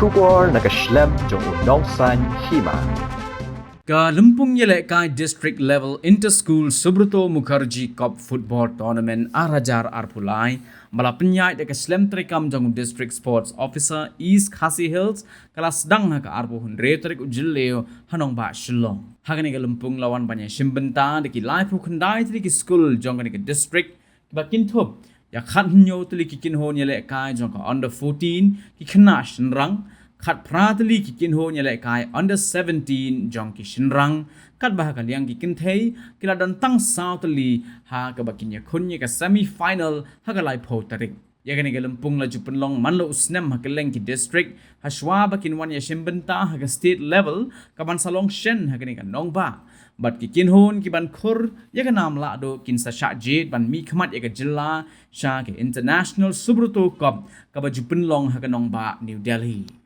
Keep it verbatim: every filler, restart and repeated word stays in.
Khubor na ka shlem jong u nongsaiñ hima. Ka lympung ïalehkai District Level Inter-School Subroto Mukherjee Cup Football Tournament ar hajar arphew lai ba la pynïaid da ka shlem treikam jong u District Sports Officer East Khasi Hills ka la sdang ha ka arphew hynriew tarik u Jylliew ha nongbah Shillong. Ha kane ka lympung la wan ban ïashim bynta da ki laiphew khyndai tylli ki skul jong kane ka district kiba kynthup ïa khathynñiew tylli ki kynhun ïalehkai jong ka under fourteen ki khynnah shynrang, khatphra tylli ki kynhun ïalehkai under seventeen jong ki shynrang, katba ha ka liang ki kynthei ki la don tang saw tylli ha kaba kin ïakhun ïa ka semi final ha ka laiphew tarik. Ïa kane ka lympung la ju pynlong man la u snem ha kylleng ki district hashwa ba kin wan ïashim bynta ha ka state level kaban sa long shen ha kane ka nongbah. Bad ki kynhun kiban khur ïa ka nam lahduh kin sa shah jied ban mihkhmat ïa ka jylla sha ka International Subroto Cup kaba ju pynlong ha ka nongbah New Delhi.